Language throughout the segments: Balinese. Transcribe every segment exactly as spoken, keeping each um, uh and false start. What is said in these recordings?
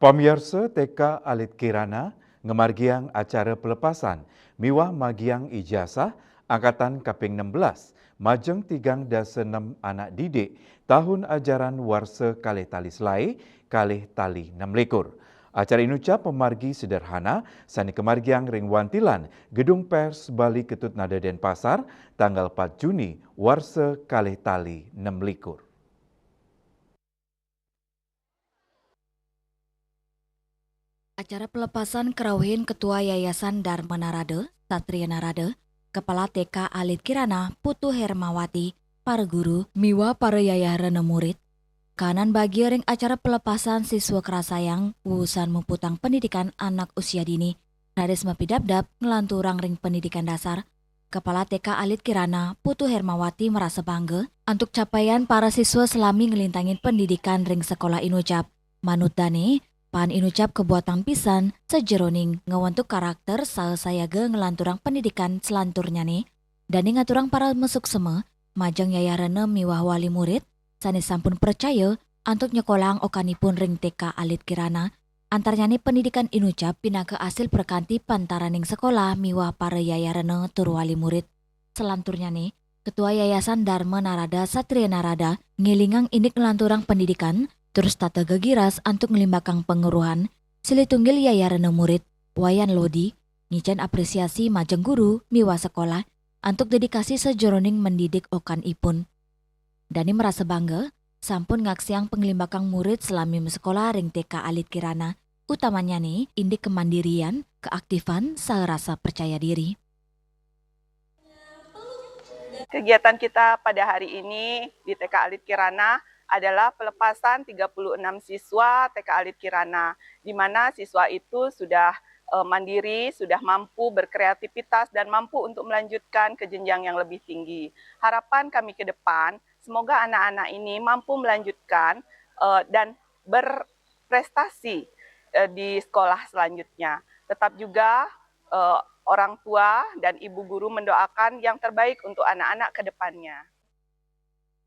Pamiarsa, T K Alit Kirana ngamargiang acara pelepasan miwah magiang ijazah angkatan kaping enam belas majeng tigang dasa enam anak didik tahun ajaran warsa kalih tali selae, kalih tali enam likur. Acara inucap pamargi sederhana sane kamargiang ring Wantilan, Gedung Pers Bali Ketut Nada Denpasar, tanggal empat Juni warsa kalih tali enam likur. Acara pelepasan karauhin Ketua Yayasan Dharma Narada, Satria Narada, Kepala T K Alit Kirana, Putu Hermawati, para guru, miwah para yayah rena murid, kanan bagia ring acara pelepasan siswa karasayang wusan muputang pendidikan anak usia dini, raris mapidabdab nglanturang ring pendidikan dasar. Kepala T K Alit Kirana, Putu Hermawati, marasa bangga antuk capaian para siswa salami nglintangin pendidikan ring sekolah inucap. Manut dane, paan inucap kabuatang pisan sajeroning ngwentuk karakter saha sayaga nglanturang pendidikan selanturnyane. Dane ngaturang parama suksma majeng yayah rena miwah wali murid sane sampun pracaya antuk nyekolahang okanipun ring T K Alit Kirana. Antarnyane pendidikan inucap pinaka asil prakanti pantaraning sekolah miwah para yayah rena tur wali murid. Selanturnyane, Ketua Yayasan Dharma Narada Satria Narada ngelingang indik nglanturang pendidikan, tur setata gegiras antuk nglimbakang panguruhan. Silih tunggil yayah rena murid, Wayan Lodi, ngicen apresiasi majeng guru miwah sekolah antuk dedikasi sajeroning mendidik okanipun. Dane marasa bangga sampun ngaksiang panglimbakang murid salami masekolah ring T K Alit Kirana, utamanyane indik kemandirian, keaktifan, saha rasa percaya diri. Kegiatan kita pada hari ini di T K Alit Kirana adalah pelepasan tiga puluh enam siswa T K Alit Kirana, di mana siswa itu sudah eh, mandiri, sudah mampu berkreativitas dan mampu untuk melanjutkan ke jenjang yang lebih tinggi. Harapan kami ke depan, semoga anak-anak ini mampu melanjutkan eh, dan berprestasi eh, di sekolah selanjutnya. Tetap juga eh, orang tua dan ibu guru mendoakan yang terbaik untuk anak-anak ke depannya.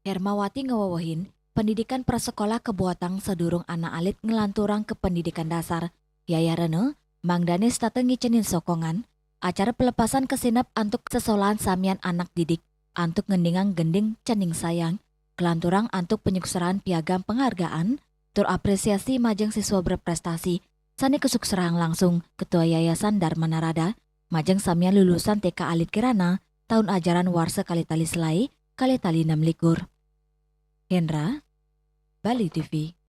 Hermawati ngewewehin, pendidikan prasekolah kabuatang sadurung anak alit nglanturang ka pendidikan dasar. Yayah rena, mangdane setata ngicenin sokongan, acara pelepasan kasineb antuk sesolahan samian anak didik, antuk ngendingang gending cening sayang, kalanturang antuk panyukserahan piagam penghargaan, tur apresiasi majeng siswa berprestasi, sane kasukserahan langsung Ketua Yayasan Dharma Narada, majeng samian lulusan T K Alit Kirana, tahun ajaran warsa kalih tali selae, kalih tali enam likur. Hendra, Bali T V.